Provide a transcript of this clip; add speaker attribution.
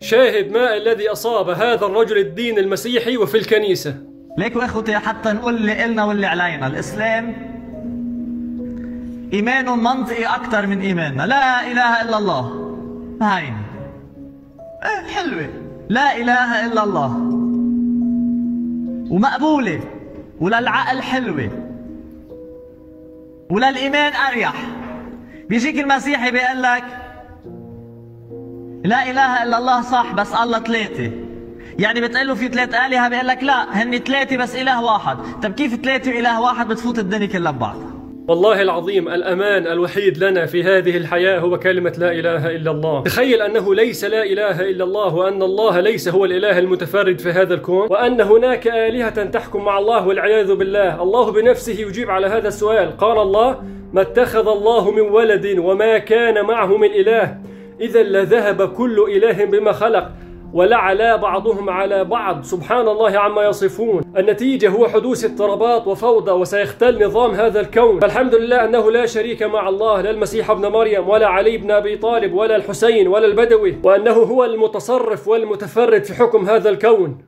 Speaker 1: شاهد ما الذي أصاب هذا الرجل الدين المسيحي وفي الكنيسة.
Speaker 2: ليكوا اخوتي، حتى نقول اللي إلنا واللي علينا، الإسلام إيمانه منطقي أكثر من إيماننا. لا إله إلا الله، هاي حلوة، لا إله إلا الله ومقبولة، وللعقل حلوة، وللإيمان أريح. بيجيك المسيحي بيقول لك لا إله إلا الله صح، بس الله ثلاثة. يعني بتقول له في ثلاث آلهة، بيقول لك لا، هن ثلاثة بس إله واحد. طب كيف ثلاثة وإله واحد؟ بتفوت الدنيا كلها ببعضها.
Speaker 1: والله العظيم الأمان الوحيد لنا في هذه الحياة هو كلمة لا إله إلا الله. تخيل أنه ليس لا إله إلا الله، وأن الله ليس هو الإله المتفرد في هذا الكون، وأن هناك آلهة تحكم مع الله والعياذ بالله. الله بنفسه يجيب على هذا السؤال. قال الله: ما اتخذ الله من ولد وما كان معه من إله، إذا لذهب كل إله بما خلق ولعلى بعضهم على بعض، سبحان الله عما يصفون. النتيجة هو حدوث اضطرابات وفوضى، وسيختل نظام هذا الكون. فالحمد لله أنه لا شريك مع الله، لا المسيح ابن مريم ولا علي بن أبي طالب ولا الحسين ولا البدوي، وأنه هو المتصرف والمتفرد في حكم هذا الكون.